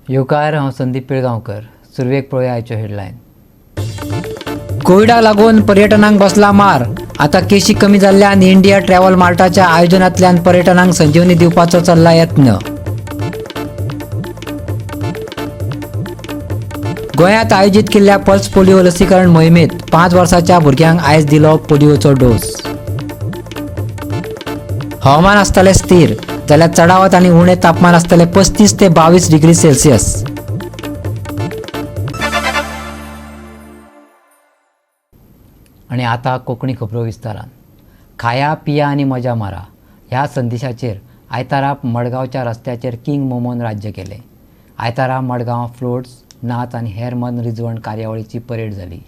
येवकार, हांव संदीप पिळगांवकर. सुरवेक पळोवया आयच्यो हेडलायन. कोविडाक लागून पर्यटनाक बसला मार. आता केशी कमी जाल्ल्यान इंडिया ट्रॅव्हल मार्टाच्या आयोजनांतल्यान पर्यटनाक संजीवनी दिवपाचो चल्ला यत्न. गोंयांत आयोजीत केल्ल्या पल्स पोलिओ लसीकरण मोहिमेत 5 वर्साच्या भुरग्यांक आयज दिलो पोलिओचो डोस. हवामान आसतलें स्थिर, जाल्यार चडावत आनी उणें तापमान आसतलें 35 ते 22 डिग्री सेल्सियस. आणि आता कोंकणी खबरो विस्तारान. खाया, पिया आनी मजा मारा ह्या संदेशाचेर आयतारा मडगांवच्या रस्त्याचेर किंग मोमोन राज्य केलें. आयतारा मडगांव फ्लोट्स, नाच आनी हेर मनरिजवण कार्यावळीची परेड जाली.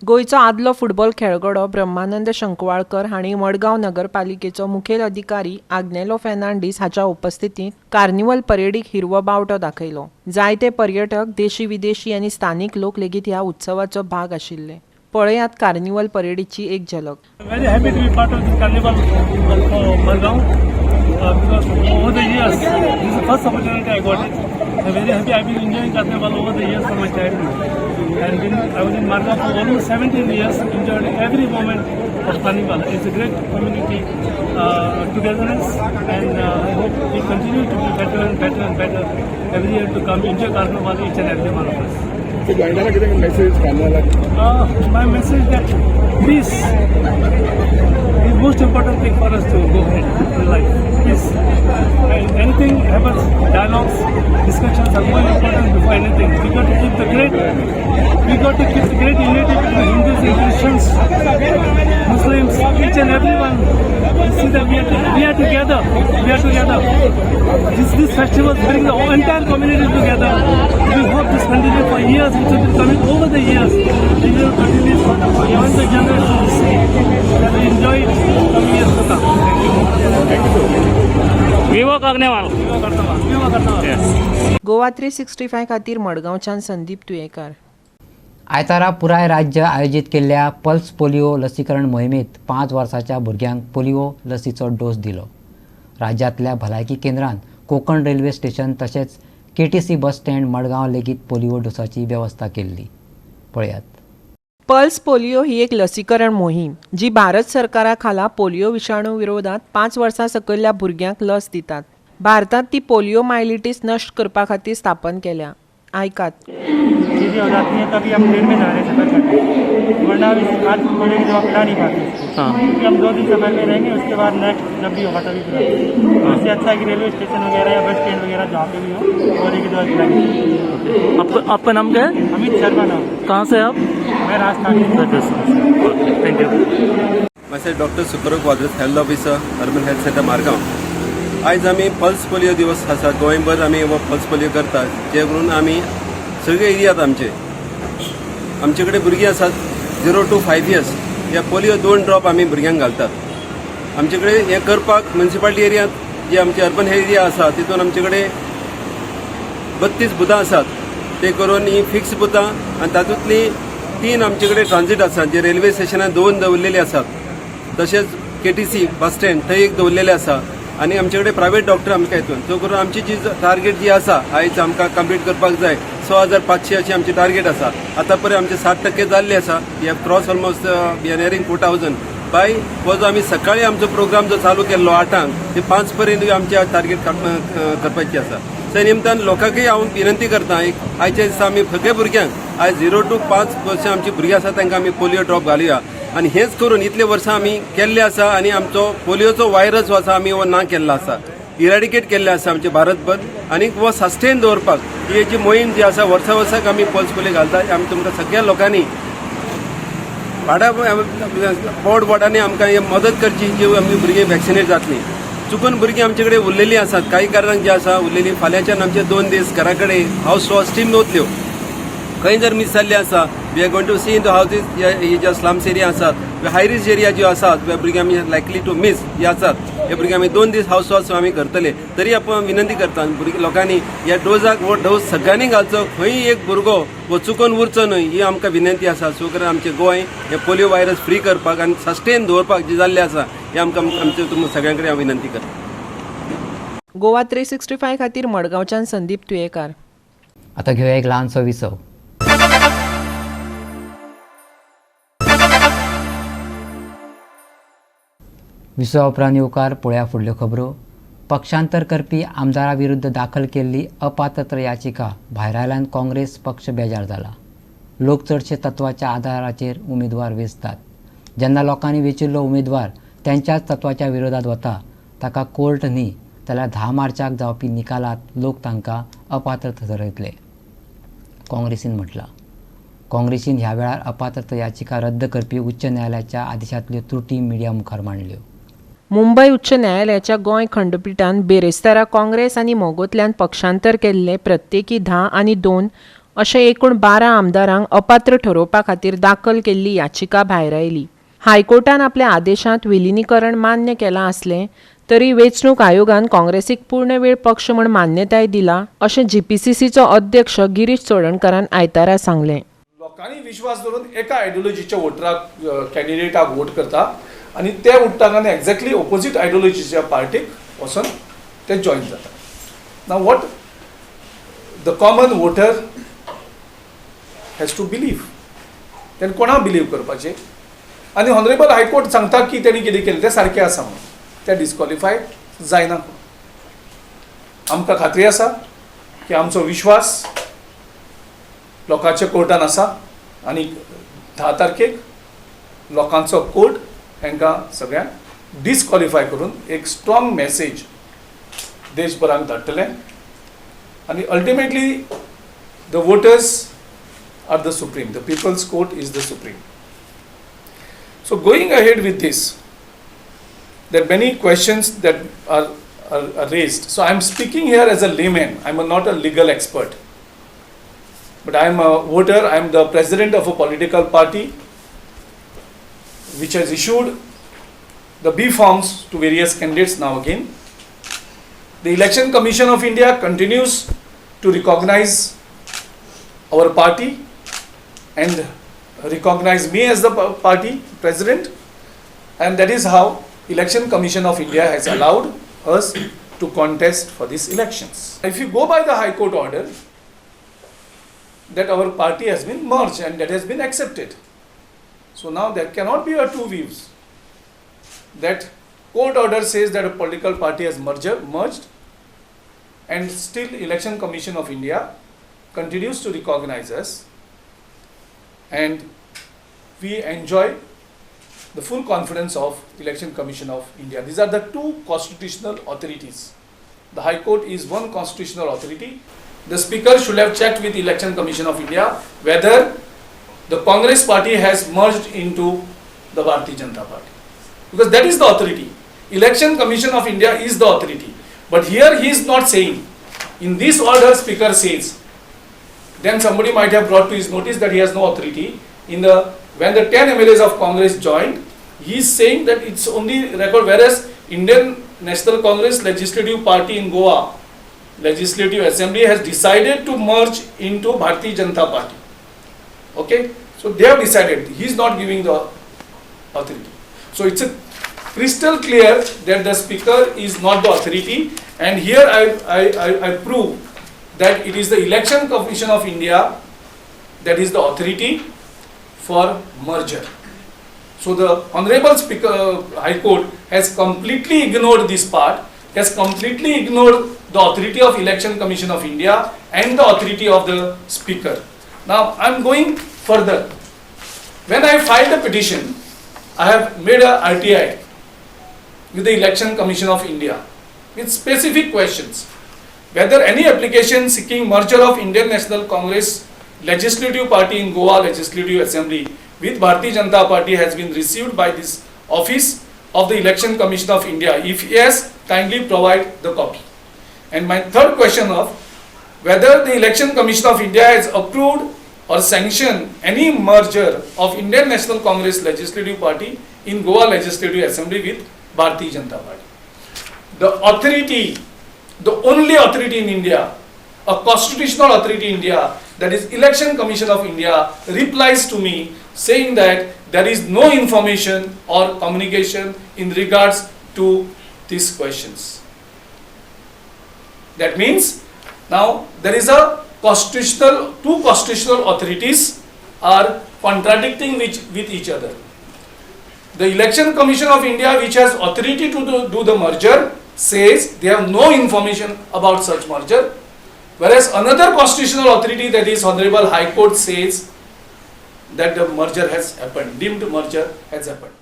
गोंयचो आदलो फुटबॉल खेळगडो ब्रह्मानंद शंकवाळकर हांणी मडगांव नगरपालिकेचो मुखेल अधिकारी आग्नेलो फेर्नांडीस हाच्या उपस्थितींत कार्निवल परेडीक हिरवो बावटो दाखयलो. जायते पर्यटक, देशी विदेशी आनी स्थानीक लोक लेगीत ह्या उत्सवाचो भाग आशिल्ले. पळयात कार्निवल परेडीची एक झलक. Very happy to be part of this carnival for Margao because over the years, this is the first opportunity I got it. I'm very happy. I've been enjoying carnival over the years from my childhood. And I was in Margao for almost 17 years, enjoyed every moment of carnival. It's a great community togetherness, and I hope we continue to be better and better and better every year to come, enjoy carnival, each and every one of us. So गोंयकारांक कितें message कार्निवलाक? My message that peace is most important thing for us to go ahead in life. Peace. And anything happens, dialogues, discussions are more important before anything. We got to keep the great unity between Hindus and Christians, Muslims, each and everyone. See that we are together. We are together. This festival brings the entire community together. We hope this continue for years. It will be coming over the years. It will continue for even the generation to see that we enjoy it coming years to come. Thank you. Viva Carnival. Viva Carnival. Viva Carnival. Goa 365 खातीर मडगांवच्यान संदीप तुयेकार. आयतारा पुराय राज्य आयोजीत केल्ल्या pulse polio लसीकरण मोहिमेत 5 वर्साच्या भुरग्यांक पोलिओ लसीचो डोस दिलो. राज्यांतल्या भलायकी केंद्रान, कोकण रेल्वे स्टेशन तशेंच केटीसी बस स्टँड मडगांव लेगीत पोलिओ डोसाची वेवस्था केल्ली. पळयात. पल्स पोलिओ ही एक लसीकरण मोहीम जी भारत सरकारा खाला पोलिओ विशाणू विरोधात 5 वर्सां सकयल्या भुरग्यांक लस दितात. भारतांत ती पोलिओ मायलिटीस नश्ट करपा खातीर स्थापन केल्या. आयकात. चीज़ें हो जाती हैं, तभी हम ट्रेन में जा रहे हैं सफ़र करके, वरना अभी आज पोलियो की दवा पिला नहीं पाते उसको, क्योंकि हम 2 दिन सफ़र में रहेंगे, उसके बाद नेक्स्ट जब भी होगा तभी पिलाएंगे। तो इससे अच्छा है कि रेलवे स्टेशन वगैरह या बस स्टैंड वगैरह जहाँ पे भी हो, पोलियो की दवा पिलाएंगे। आपका आपका नाम क्या है? अमित शर्मा नाम। कहाँ से आप? मैं राजस्थान से। Thank you. Myself Doctor Sukaro Quadras, Health Officer, Urban Health Center, Margao. आयज आमी पल्स पोलिओ दिवस आसा. गोंयभर आमी हो पल्स पोलिओ करतात, जे करून आमी सगळे एरियात आमचे आमचे कडेन भुरगीं आसात 0 टू 5 इयर्स, ह्या पोलिओ दोन ड्रॉप आमी भुरग्यांक घालतात. आमचे कडेन हें करपाक म्युनिसिपालिटी एरियांत जी आमची अर्बन एरिया आसा, तितून आमचे कडेन 32 बुथां आसात. ते करून ही फिक्स बुथां आनी तातूंतली तीन आमचे कडेन ट्रान्झीट आसात, जे रेल्वे स्टेशनार दोन दवरलेली आसात, तशेंच केटीसी बस स्टँड थंय एक दवरलेले आसा आनी आमचे कडेन प्रायवेट डॉक्टर आमकां हितून. सो करून आमची जी टार्गेट जी आसा, आयज आमकां कंप्लीट करपाक जाय, 6,500 अशी आमची टार्गेट आसा. आतां पर्यंत आमचे 60% जाल्ले आसा. We have cross almost, we are nearing 4,000 by. हो जो आमी सकाळी आमचो प्रोग्राम जो चालू केल्लो 8आंक ते 5 पर्यंत आमची टार्गेट करपाची आसा. त्या निमतान लोकांकय हांव विनंती करता, एक आयच्या दिसा आमी सगळ्या भुरग्यांक, आयज 0 टू 5 वर्सां आमची भुरगीं आसा, तांकां आमी पोलिओ ड्रॉप घालुया. आनी हेच करून इतले वर्सां आमी केल्ले आसा आनी आमचो पोलिओचो व्हायरस जो आसा, आमी हो ना केल्लो आसा, इरेडिकेट केल्ले आसा आमचे भारतभर. आनी हो सस्टेन दवरपाक ही जी मोहीम जी आसा, वर्सा वर्साक आमी पल्स पोलिओ घालता. आमी तुमकां सगळ्या लोकांनी वाडा बोर्ड बोर्डांनी आमकां हे मदत करची, जी आमची भुरगीं वॅक्सिनेट जातली. चुकून भुरगीं आमचे कडेन उरलेलीं आसात, काही कारणांक जी आसा उरलेली, फाल्यांच्यान आमचे 2 दीस घरा कडेन हावस टू हावस टीम वतल्यो. खंय जर मीस जाल्ली आसा, we are going to see in the houses. ही ज्या स्लम्स एरिया आसात, हाय रिस्क एरिया ज्यो आसात, भुरगीं आमी लायकली टू मीस हे आसात, हे भुरगीं आमी 2 दीस हावस टू हावस आमी करतले. तरी आपण विनंती करता, भुरगे लोकांनी ह्या डोजाक, हो डोस सगळ्यांनी घालचो. खंय एक भुरगो हो चुकोन उरचो न्हय, ही आमकां विनंती आसा. सो करून आमचें गोंय हे पोलिओ व्हायरस फ्री करपाक आनी सस्टेन दवरपाक जे जाल्लें आसा, हे आमकां आमचे तुमकां सगळ्यां कडेन हांव विनंती करता. गोवा 365 खातीर मडगांवच्यान संदीप तुयेकार. आतां घेवया एक ल्हानसो विसव. विसवा उपरांत येवकार. पळोवया फुडल्यो खबरो. पक्षांतर करपी आमदारा विरुद्ध दाखल केल्ली अपात्रता याचिका भायरायल्यान काँग्रेस पक्ष बेजार जाला. लोक चडशे तत्वाच्या आदाराचेर उमेदवार वेंचतात. जेन्ना लोकांनी वेंचिल्लो उमेदवार त्यांच्याच तत्वाच्या विरोधात वता ताका कोर्ट न्ही जाल्यार 10 मार्चाक जावपी निकालात लोक तांकां अपात्र थरयतले, काँग्रेसीन म्हटलां. काँग्रेसीन ह्या वेळार अपात्रता याचिका रद्द करपी उच्च न्यायालयाच्या आदेशांतल्यो त्रुटी मिडिया मुखार मांडल्यो. मुंबय उच्च न्यायालयाच्या गोंय खंडपिठान बेरेस्तारा काँग्रेस आनी मगोंतल्यान पक्षांतर केल्ले प्रत्येकी 10 आनी 2 अशे एकूण 12 आमदारांक अपात्र ठरोवपा खातीर दाखल केल्ली याचिका भायरायली. हायकोर्टान आपल्या आदेशांत विलिनीकरण मान्य केलां आसलें तरी वेंचणूक आयोगान काँग्रेसीक पूर्णवेळ पक्ष म्हूण मान्यताय दिला अशें जीपीसीसीचो अध्यक्ष गिरीश चोडणकारान आयतारा सांगलें. लोकांनी विश्वास दवरून एका आयडियोलॉजीच्या वोटराक कॅन्डिडेटाक वोट करता आनी ते उठ्ठा आनी एक्झॅक्टली ओपोजीट आयडियोलॉजीच्या पार्टीक वचून ते जॉयन जाता. Now what the common voter has to believe, तेणें कोणाक बिलीव करपाचें? आनी ऑनरेबल हायकोर्ट सांगता की तेणी कितें केलें तें सारकें आसा म्हणून ते डिस्कॉलिफाय जायना. आमकां खात्री आसा की आमचो विश्वास लोकांच्या कोर्टान आसा आनी 10 तारखेक लोकांचो कोर्ट हांकां सगळ्यांक डिस्कॉलिफाय करून एक स्ट्रॉंग मॅसेज देशभराक धाडटले आनी ultimately the voters are the supreme, the people's court is the supreme. So going ahead with this, there are many questions that are raised. So I am speaking here as a layman, I am not a legal expert, but I am a voter, I am the president of a political party which has issued the B forms to various candidates now again. The Election Commission of India continues to recognize our party and recognize me as the party president, and that is how Election Commission of India has allowed us to contest for these elections. If you go by the High Court order, that our party has been merged and that has been accepted. So now there cannot be a two views. That court order says that a political party has merged, and still Election Commission of India continues to recognize us, and we enjoy the full confidence of Election Commission of India. These are the two constitutional authorities. The High Court is one constitutional authority. The Speaker should have checked with Election Commission of India whether the Congress party has merged into the Bharatiya Janata Party, because that is the authority. Election Commission of India is the authority. But here he is not saying. In this order, Speaker says, then somebody might have brought to his notice that he has no authority. When the 10 MLAs of Congress joined, he is saying that it's only record, whereas Indian National Congress Legislative Party in Goa, Legislative Assembly has decided to merge into Bharatiya Janata Party. Okay, so they have decided, he is not giving the authority. So it's a crystal clear that the Speaker is not the authority, and here I prove that it is the Election Commission of India that is the authority for merger. So the Honorable Speaker High Court has completely ignored this part, has completely ignored the authority of Election Commission of India and the authority of the Speaker. Now I am going further. When I filed a petition, I have made a RTI with the Election Commission of India with specific questions. Whether any application seeking merger of Indian National Congress Legislative Party in Goa Legislative Assembly with Bharatiya Janata Party has been received by this office of the Election Commission of India. If yes, kindly provide the copy. And my third question of whether the Election Commission of India has approved or sanctioned any merger of Indian National Congress Legislative Party in Goa Legislative Assembly with Bharatiya Janata Party. The authority, the only authority in India, a constitutional authority in India, that is Election Commission of India, replies to me saying that there is no information or communication in regards to these questions. That means now there is a constitutional, two constitutional authorities are contradicting with each other. The Election Commission of India, which has authority to do the merger, says they have no information about such merger, whereas another constitutional authority, that is Honorable High Court, says that the merger has happened, deemed merger has happened.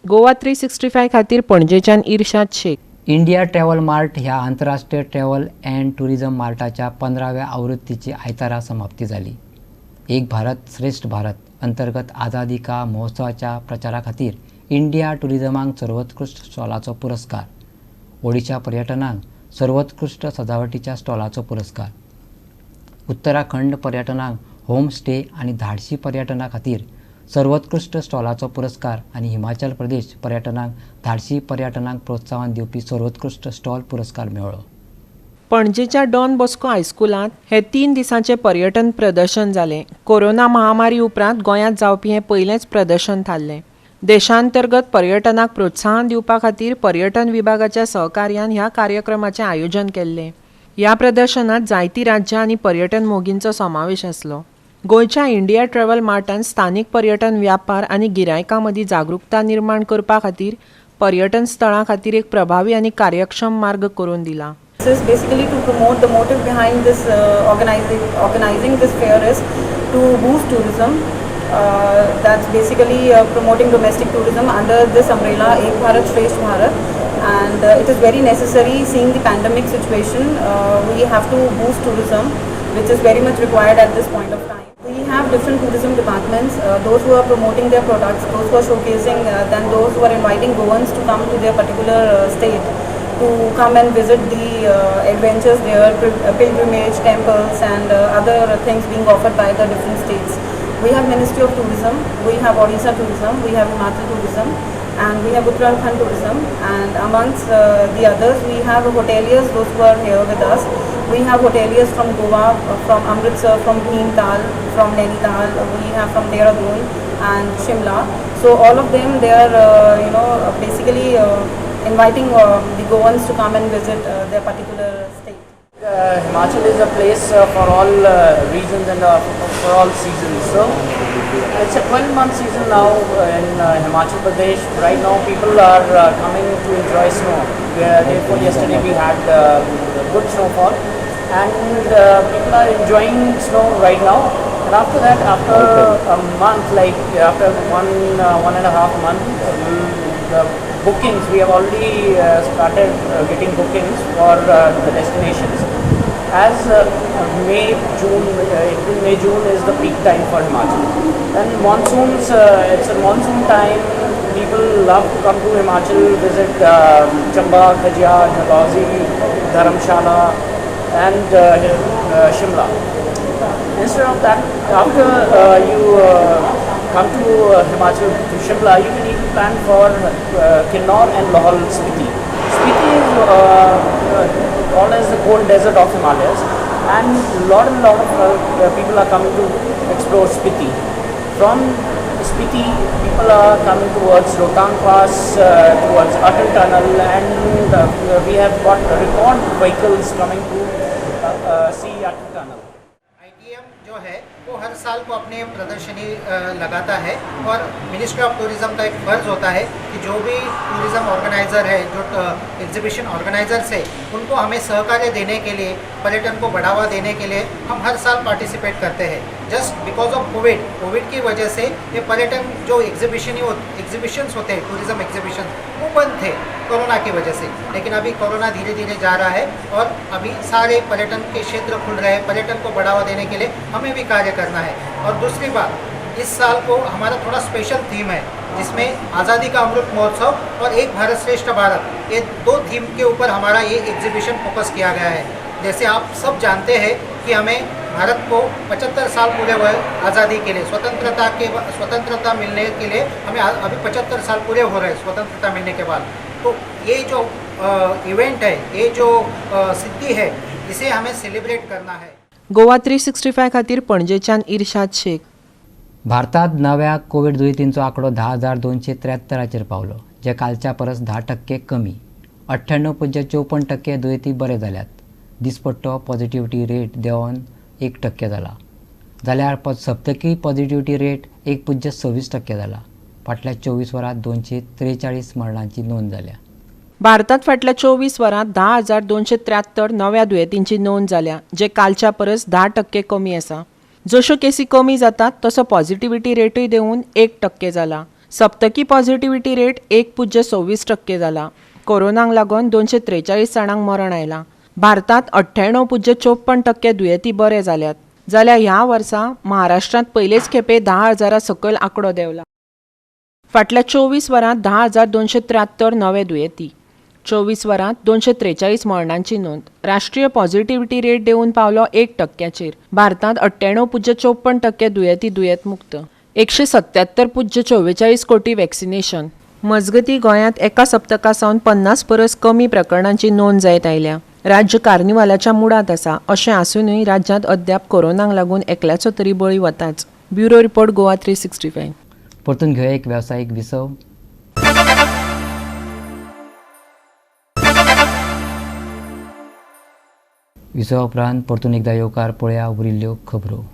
Goa 365 खातीर पणजेच्यान Irshad Shaikh. India travel mart ह्या आंतरराष्ट्रीय travel and tourism मार्टाच्या 15व्या आवृत्तीची आयतारा समाप्ती जाली. एक भारत श्रेष्ठ भारत अंतर्गत आझादी का महोत्सवाच्या प्रचारा खातीर इंडिया टुरिझमाक सर्वोत्कृश्ट स्टॉलाचो पुरस्कार, ओडिशा पर्यटनाक सर्वोत्कृश्ट सजावटीच्या स्टॉलाचो पुरस्कार, उत्तराखंड पर्यटनाक होम स्टे आनी धाडशी पर्यटना खातीर सर्वोत्कृश्ट स्टॉलाचो पुरस्कार आनी हिमाचल प्रदेश पर्यटनाक धाडशी पर्यटनाक प्रोत्साहन दिवपी सर्वोत्कृश्ट स्टॉल पुरस्कार मेळ्ळो. पणजेच्या डॉन बॉस्को हायस्कुलांत हे 3 दिसांचें पर्यटन प्रदर्शन जालें. कोरोना महामारी उपरांत गोंयांत जावपी हें पयलेंच प्रदर्शन थारलें. देशांतर्गत पर्यटनाक प्रोत्साहन दिवपा खातीर पर्यटन विभागाच्या सहकार्यान ह्या कार्यक्रमाचें आयोजन केल्लें. ह्या प्रदर्शनांत जायतीं राज्यां आनी पर्यटन मोगींचो समावेश आसलो. गोंयच्या इंडिया ट्रॅव्हल मार्टान स्थानीक पर्यटन व्यापार आनी गिरायकां मदीं जागृकता निर्माण करपा खातीर पर्यटन स्थळां खातीर एक प्रभावी आनी कार्यक्षम मार्ग करून दिला. This is basically to promote the motive behind this organizing this fair is to boost tourism. That's basically promoting domestic tourism under this umbrella Ek Bharat Shresth Bharat, and it is very necessary seeing the pandemic situation. We have to boost tourism, which is very much required at this point of time. We have different tourism departments, those who are promoting their products, those who are showcasing, then those who are inviting Goans to come to their particular state to come and visit the adventures there, pilgrimage, temples and other things being offered by the different states. We have Ministry of Tourism, we have Odisha Tourism, we have Himachal Tourism, and we have Uttarakhand Tourism, and amongst the others we have hoteliers, those who are here with us. We have hoteliers from Goa, from Amritsar, from Bhimtal, from Nainital, we have from Dehradun and Shimla. So all of them, they are basically inviting the Goans to come and visit their particular state. Himachal is a place for all regions and for all seasons. So it's a 12-month season now in Himachal Pradesh. Right now people are coming to enjoy snow. Therefore yesterday we had good snowfall, and people are enjoying snow right now. And after that, after a month, like after 1.5 month, the bookings, we have already started getting bookings for the destinations. As May, June, April, May, June is the peak time for Himachal. Then monsoons, it's a monsoon time. People love to come to Himachal, visit Chamba, Khajjiar, Dalhousie, Dharamshala and Shimla. Instead of that, after you come to Himachal, to Shimla, you can even plan for Kinnaur and Lahore Spiti. Spiti is called as the cold desert of Himalayas, and lot of people are coming to explore Spiti. From Spiti, people are coming towards Rohtang Pass, towards Atal Tunnel, and we have got record vehicles coming to see Atal Tunnel. ITM जो है वो हर साल को अपने प्रदर्शनी लगाता है, और ministry of tourism का एक फ़र्ज़ होता है कि जो भी टूरिज़्म ऑर्गेनाइज़र है, जो एग्जीबिशन ऑर्गेनाइज़र्स है, उनको हमें सहकार्य देने के लिए, पर्यटन को बढ़ावा देने के लिए हम हर साल पार्टिसिपेट करते हैं। जस्ट because of Covid की वजह से ये पर्यटन जो एग्जीबिशंस होते हैं, टूरिज़्म एग्जीबिशन, वो बंद थे कोरोना की वजह से। लेकिन अभी कोरोना धीरे धीरे जा रहा है और अभी सारे पर्यटन के क्षेत्र खुल रहे हैं। पर्यटन को बढ़ावा देने के लिए हमें भी कार्य करना है। और दूसरी बात, इस साल को हमारा थोड़ा स्पेशल थीम है, जिसमें आज़ादी का अमृत महोत्सव और एक भारत श्रेष्ठ भारत, ये दो थीम के ऊपर हमारा ये एग्जीबिशन फोकस किया गया है। जैसे आप सब जानते हैं कि हमें भारत को 75 साल पूरे हुए आज़ादी के लिए, स्वतंत्रता मिलने के लिए हमें अभी 75 साल पूरे हो रहे हैं स्वतंत्रता मिलने के बाद। तो ये जो इवेंट है, ये जो सिद्धि है, इसे हमें सेलिब्रेट करना है। गोवा 365 खातीर पणजेच्यान इर्शाद शेख. भारतात नव्या कोविड दुयेंतींचो आंकडो 10,273 पावलो, जे कालच्या परस 10% कमी. 98.54% दुयेंती बरे जाल्यात. दिसपट्टो पॉझिटिव्हिटी रेट देंवन 1% जाला, जाल्यार सप्तकी पॉझिटिव्हिटी रेट 1.26% जाला. फाटल्या 24 वरांत 243 मरणांची नोंद जाल्या. भारतात फाटल्या 24 वरांत 10,273 नव्या दुयेंतींची नोंद जाल्या, जे कालच्या परस 10% कमी आसा. जश्यो केसी कमी जातात तसो पॉझिटिव्हिटी रेटूय देंवून 1% जाला. सप्तकी पॉझिटिव्हिटी रेट 1.26% जाला. कोरोनाक लागून 243 जाणांक मरण आयलां. भारतात 98.54% दुयेंती बरे जाल्यात, जाल्यार ह्या वर्सा महाराष्ट्रांत पयलेच खेपे 10,000 सकयल आंकडो देंवला. फाटल्या 24 वरांत 10,273 नवे दुयेंती, 24 वरांत 243 मरणांची नोंद. राष्ट्रीय पॉझिटिव्हिटी रेट देंवून पावलो 1%चेर. भारतांत 98.54% दुयेंती दुयेंतमुक्त. 177.44 कोटी वॅक्सिनेशन. मजगती गोंयांत एका सप्तका सावन 50 परस कमी प्रकरणांची नोंद जायत आयल्या. राज्य कार्निवालाच्या मुडांत आसा अशें आसूनय राज्यांत अद्याप कोरोनाक लागून एकल्याचो तरी बळी वताच. Bureau report, Goa 365. परतून घेवया एक वेवसायीक विसव. विसवा उपरांत परतून एकदा येवकार पळया उरिल्ल्यो खबरो.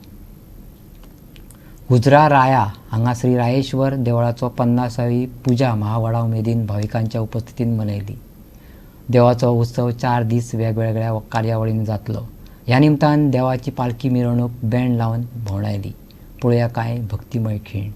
हुजरा राया हांगा श्री रायेश्वर देवळाचो 50वी पुजा महावाडा उमेदीन भाविकांच्या उपस्थितीन मनयली. देवाचो उत्सव 4 दीस वेगवेगळ्या कार्यावळींनी जातलो. ह्या निमतान देवाची पालखी मिरवणूक बँड लावन भोंवडायली. पळोवया कांय भक्तिमय खीण.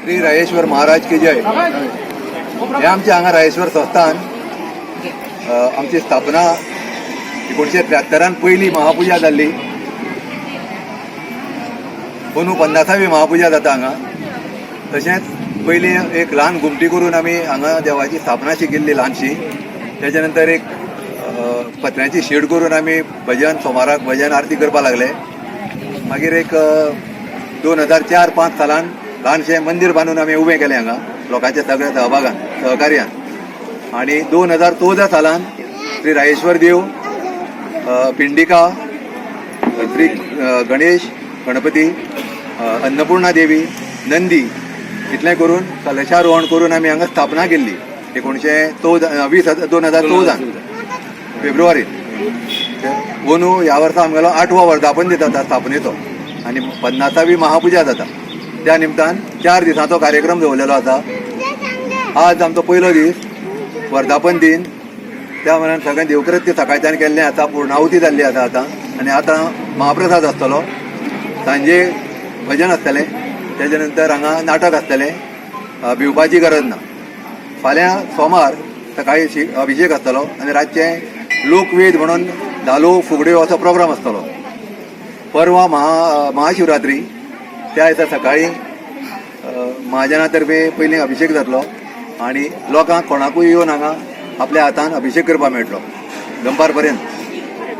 श्री रायेश्वर महाराज की जय. हे आमचे हांगा रायेश्वर संस्थान आमची स्थापना 1973 पयली महापुजा जाल्ली. अंदू 50वी महापुजा जाता हांगा. तशेंच पयली एक ल्हान घुमटी करून आमी हांगा देवाची स्थापना शिकिल्ली ल्हानशी. तेच्या नंतर एक पत्र्यांची शेड करून आमी भजन सोमाराक भजन आरती करपाक लागले. मागीर एक 2004-5 सालान ल्हानशें मंदीर बांदून आमी उबें केलें हांगा लोकांच्या सगळ्या सहभागान सहकार्यान. आनी 2014 सालान श्री रायेश्वर देव, पिंडिका, श्री गणेश गणपती, अन्नपूर्णा देवी, नंदी इतलें करून कलशारोहण करून आमी हांगा स्थापना केल्ली 2014 फेब्रुवारीत. अंदू ह्या वर्सा आमगेलो 8वो वर्धापन दीस जाता स्थापनेचो आनी 50वी महापुजा जाता. त्या निमतान 4 दिसांचो कार्यक्रम दवरलेलो आसा. आज आमचो पयलो दीस वर्धापन दिन. त्या मनान सगळें देवकृत्य सकाळच्यान केल्लें आसा, पूर्णाहुती जाल्ली आसा आतां. आनी आतां महाप्रसाद आसतलो, सांजे भजन आसतलें, तेच्या नंतर हांगा नाटक आसतलें. भिवपाची गरज ना. फाल्यां सोमार सकाळी अभिषेक आसतलो आनी रातचें लोकवेद म्हणून धालो फुगड्यो असो प्रोग्राम आसतलो. परवा महाशिवरात्री त्या दिसा सकाळी महाजना तर्फे पयलीं अभिषेक जातलो आनी लोकांक कोणाकूय येवन हांगा आपल्या हातान अभिषेक करपाक मेळटलो दनपार पर्यंत.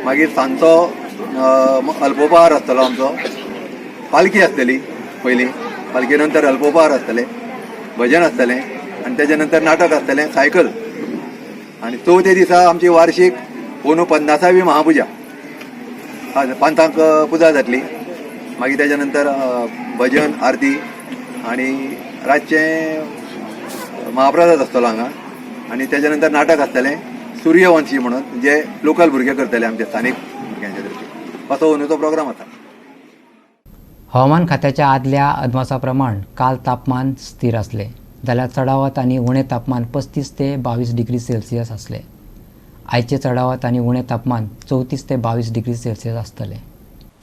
मागीर सांजचो अल्पोपहार आसतलो आमचो. पालखी आसतली पयलीं, पालखी नंतर अल्पोपहार आसतलें, भजन आसतलें आनी तेच्या नंतर नाटक आसतलें, सायकल. आनी चवथे दिसा आमची वार्षीक अंदू 50वी महापुजा, 5 पुजा जातली. मागीर तेच्या नंतर भजन आरती आनी रातचें महाप्रसाद आसतलो हांगा. आनी तेच्या नंतर नाटक आसतलें सूर्यवंशी म्हणून, जे लोकल भुरगे करतले आमचे स्थानीक भुरग्यांचे तर्फे. असो अंदूचो प्रोग्राम आसा. हवामान खात्याच्या आदल्या अदमासा प्रमाण काल तापमान स्थिर आसलें, जाल्यार चडावत आनी उणें तापमान 35 ते 22 डिग्री सेल्सियस आसलें. आयचें चडावत आनी उणें तापमान 34 ते 22 डिग्री सेल्सियस आसतलें.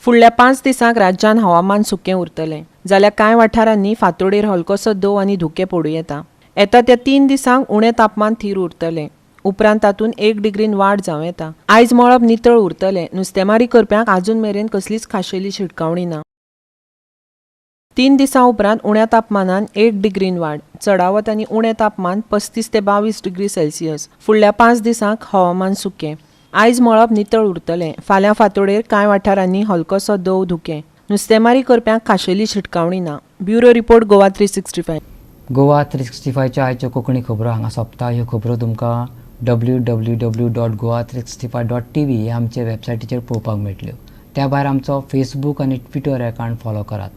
फुडल्या 5 दिसांक राज्यांत हवामान सुकें उरतलें, जाल्यार कांय वाठारांनी फांतोडेर हलकोसो दव आनी धुकें पडूं येता. येता त्या 3 दिसांक उणें तापमान थीर उरतलें. उपरांत तातूंत 1 डिग्रीन वाड जावं येता. आयज मळब नितळ उरतलें. नुस्तेमारी करप्यांक आजून मेरेन कसलीच खाशेली शिटकावणी ना. 3 दिसां उपरांत उण्या तापमानान 1 डिग्रीन वाड. चडावत आनी उणें तापमान 35 ते 22 डिग्री सेल्सियस. फुडल्या 5 दिसांक हवामान सुकें. आयज मळब नितळ उरतलें. फाल्यां फांतोडेर कांय वाठारांनी हलकोसो दव धुकें. नुस्तेमारी करप्यांक खाशेली शिटकावणी ना. Bureau report, Goa 365. Goa 365च्या आयच्यो कोंकणी खबरो हांगा सोंपता. ह्यो खबरो तुमकां www.goa365.tv ह्या आमचे वेबसायटीचेर पळोवपाक मेळटल्यो. त्या भायर आमचो फेसबूक आनी ट्विटर अकावंट फॉलो करात.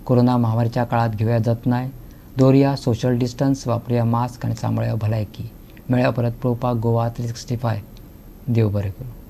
कोरोना महामारीच्या काळात घेवया जतनाय, दवरुया सोशल डिस्टन्स, वापरुया मास्क आनी सांबाळया भलायकी. मेळया परत पळोवपाक गोवा 365. देव बरें करूं.